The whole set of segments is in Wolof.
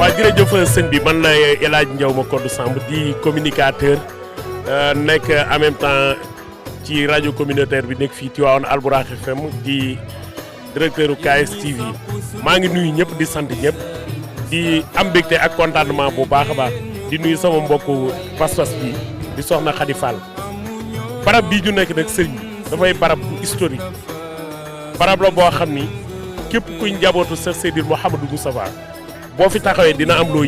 waaw jërëjëf sëñ bi man la El Hadj Ndiaw Macodou Samb di communicateur nekk en même temps ci rajo communautaire bi nekk fii Tivaouane Albourakh FM di directeur KSTV maa ngi nuyu ñëpp di sant ñëpp di am mbégte ak contentement bu baax a baax di nuyu sama mbokku pas-pas bi di soxna Khady Fall barab bii ñu nekk nag sëriñ bi dafay barab bu historique barab la boo xam ni képp kuy njabootu Cheikh Seydil Mouhamadou Moustapha boo fi taxawee dina am loo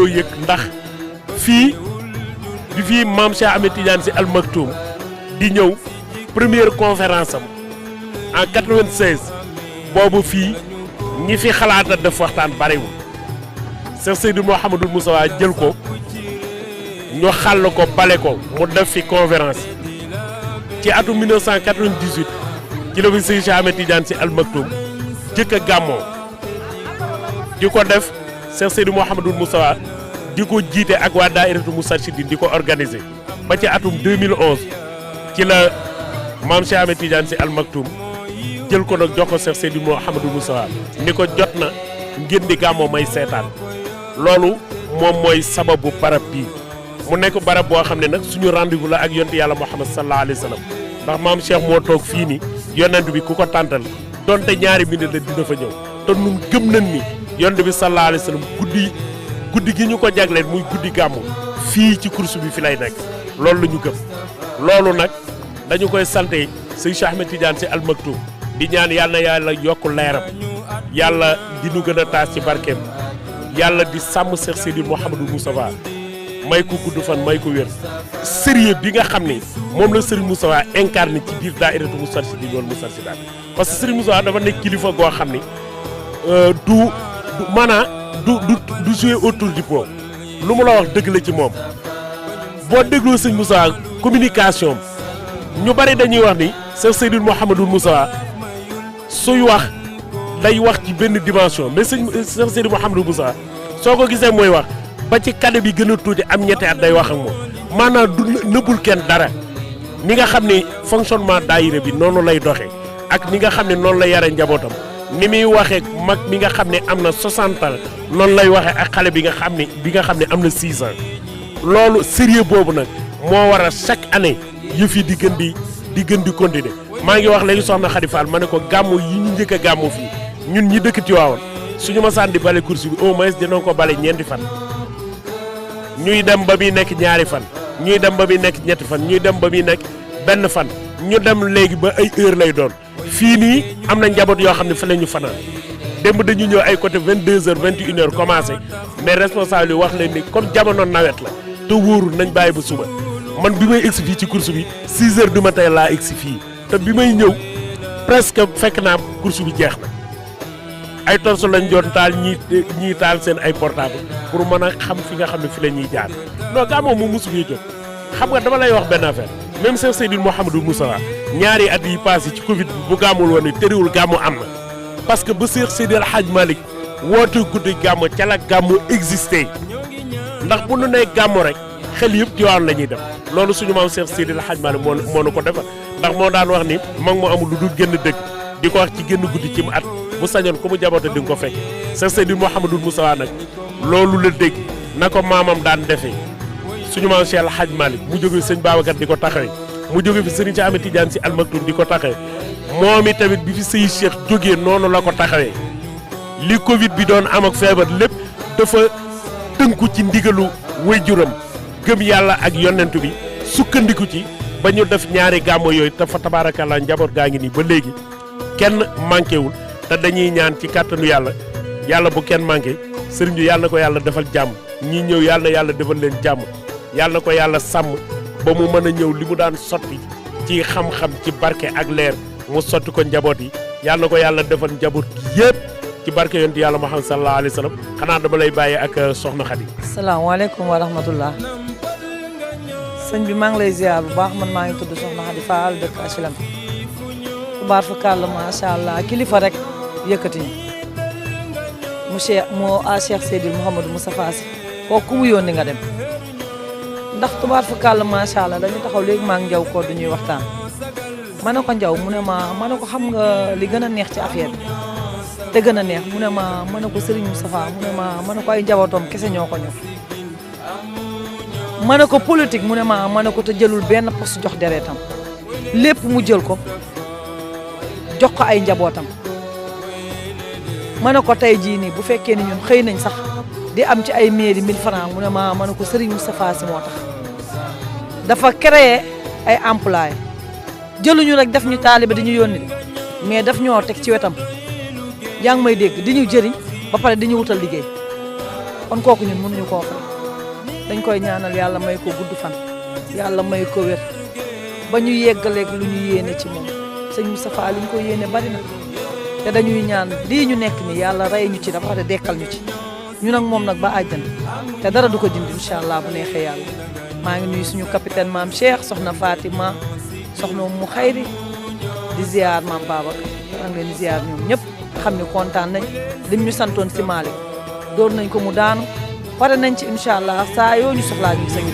yëg ndax fii bi fii maam Cheikh Ahmed Tidiane Sy Al Maktoum di ñëw première conférence am en 96 boobu fii ñi fi xalaata def waxtaan bariwul Cheikh Seydil Mouhamadou Moustapha jël ko ñu xàll ko bale ko mu def fi conférence ci atum 1998 ci la fi sëñ Cheikh Ahmed Tidiane Sy Al Maktoum jëkk a gàmmoo di ko def Cheikh Seydou Mouhamadou Moustapha di ko jiite ak waa Daahiratu Moustarchidine di ko organiser ba ci atum 2011 ci la maam Cheikh Ahmed Tidiane Sy Al Maktoum jël ko nag jox ko Cheikh Seydou Mouhamadou Moustapha ni ko jot na ngeen di gàmmoo may seetaan loolu moom mooy sababu barab bii mu nekk barab boo xam ne nag suñu rendez-vous la ak yonent yàlla Muhammad sallallahu alayhi wa sallam ndax maam Cheikh moo toog fii ni yonent bi ku ko tàntal donte ñaari minute la dina fa ñëw te nun gëm nañ ni yonent bi sallallahu alayhi wa sallam guddi gi ñu ko jagleel muy guddi gàmmu fii ci course bi fi lay nekk loolu la ñu gëm loolu nag dañu koy sante sëñ Cheikh Ahmed Tidiane Sy Al Maktoum di ñaan yàlla na yàlla yokk leeram yàlla di nu gën a taas ci barkeem yàlla di sàmm Cheikh Seydil Mouhamadou Moustapha may ko gudd fan may ko wér sérieux bi nga xam ni moom la Serigne Moustapha incarné ci biir Daahiratu Moustarchidine wal Moustarchidaat parce que Serigne Moustapha dafa nekk kilifa goo xam ni du jouer autour du pot lu mu la wax dëgg la ci moom boo dégloo Serigne Moustapha communication ñu bari dañuy wax ni Cheikh Seydil Mouhamadou Moustapha suy wax day wax ci benn dimension mais Cheikh Seydil Mouhamadou Moustapha soo ko gisee mooy wax ba ci kade bi gën a tuuti am ñetti at day wax ak moom maanaam du nëbbul kenn dara ni nga xam ne fonctionnement daayira bi noonu lay doxee ak ni nga xam ne noonu la yare njabootam ni muy waxee mag mi nga xam ne am na 60 ans noonu lay waxee ak xale bi nga xam ne am na 6 ans loolu sérieux boobu nag moo war a chaque année yëf yi di gën di continuer maa ngi wax léegi soxna Khady Fall ma ne ko gàmmu yi ñu njëkk a gàmmu fii ñun ñi dëkk Tivaouane suñu ma sànni bale course bi au moins dinañ ko bale ñeenti fan ñuy dem ba muy nekk ñaari fan ñuy dem ba muy nekk ñetti fan ñuy dem ba muy nekk benn fan ñu dem léegi ba ay heure lay doon fii nii am na njaboot yoo xam ne fa la ñu fanaan démb dañu ñëw ay côté 22h 21h commencé mais responsable yi wax leen ni comme jamono nawet la te wóorul nañ bàyyi ba suba man bi may egsi fii ci course bi 6h du matin laa egsi fii te bi may ñëw presque fekk naa course bi jeex na ay torsu lañ doon taal ñii taal seen ay portable pour mën a xam fi nga xam ne fi la ñuy jaar non gàmmoo mu mosu fee jóg xam nga dama lay wax benn affaire même Cheikh Seydil Mouhamadou Moustapha ñaari at yi passé ci Covid bi bu gàmmul woon ni tëriwul gàmmu am na parce que ba Cheikh Seydil Hadj Malick woote guddi gàmmu ca la gàmmu existé ndax bu nu nee gàmmu rek xel yëpp Tiwaawan la ñuy dem loolu suñu maam Cheikh Seydil Hadj Malick moo nu ko defal ndax moo daan wax ni mag moo amul lu dul génn dëgg di ko wax ci génn guddi ci mu at bu sañoon ku mu jaboote di nga ko fekk Cheikh Seydil Mouhamadou Moustapha nag loolu la dégg na ko maamam daan defee suñu maam Cheikh El Hadj Malick mu jóge sëñ Babacar di ko taxawee mu jóge fi Serigne Cheikh Ahmed Tidiane Sy Al Maktoum di ko taxawee moom i tamit bi fi sëy Cheikh jógee noonu la ko taxawee li Covid bi doon am ak feebar lépp dafa tënku ci ndigalu waajuram gëm yàlla ak yonent bi sukkandiku ci ba ñu def ñaari gàmmo yooyu te fa tabaarakallaa njaboot gaa ngi nii ba léegi kenn manqué wul te dañuy ñaan ci kàttanu yàlla bu kenn manqué sëriñ bi yàlla na ko yàlla defal jàmm ñii ñëw yàlla na yàlla defal leen jàmm yàlla na ko yàlla sàmm ba mu mën a ñëw li mu daan sotti ci xam-xam ci barke ak leer mu sotti ko njaboot yi yàlla na ko yàlla defal njaboot gi yëpp ci barke yonent yàlla Muhammad sallallahu alayhi wa sallam xanaa dama lay bàyyi ak soxna Khady. salaamaaleykum wa rahmatullah sëñ bi maa ngi lay ziar bu baax man maa ngi tudd soxna Khady Fall dëkk HLM tubaar fa kàll macha allah kilifa rek yëkkati mu Cheikh Seydil Mouhamadou Moustapha Sy kooku ku mu yónni nga dem ndax tubaar fa kàll macha allah dañu taxaw léegi maa ngi njaw ko du ñuy waxtaan ma ne ko njaw mu ne ma ne ko xam nga li gën a neex ci affaire bi te gën a neex mu ne ma mën na ko Serigne Moustapha mu ne ma mën na ko ay njabootam kese ñoo ko ñor mën na ko politique mu ne ma mën na ko te jëlul benn poste jox deretam lépp mu jël ko jox ko ay njabootam mën na ko tey jii nii bu fekkee ni ñun xëy nañ sax di am ci ay mairie 1000 francs mu ne ma mën na ko Serigne Moustapha Sy moo tax dafa créer ay employés jëluñu rek def ñu taalibe di ñu yónni mais daf ñoo teg ci wetam yaa ngi may dégg di ñu jëriñ ba pare di ñu wutal liggéey kon kooku ñun mënuñu koo fay dañ koy ñaanal yàlla may ko gudd fan yàlla may ko wér ba ñu yeggaleeg lu ñu yéene ci moom sëñ Moustapha li ñu ko yéene bari na te dañuy ñaan lii ñu nekk ni yàlla rey ñu ci dafa pare dekkal ñu ci ñu nag moom nag ba àjjana te dara du ko dindi incha allah bu neexee yàlla maa ngi nuyu suñu capitaine maam Cheikh soxna Fatima soxna mu xayri di ziar maam Babacar maa ngi leen di ziar ñoom ñëpp xam ne kontaan nañ lim ñu santoon si Malick door nañ ko mu daanu pare nañ ci incha allah saa yoo ñu soxlaa ñu sañu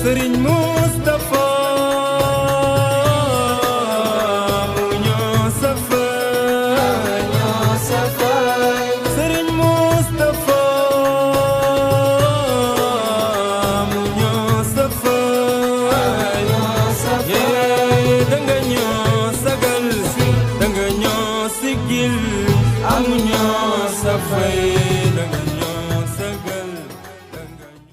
Serigne Moustapha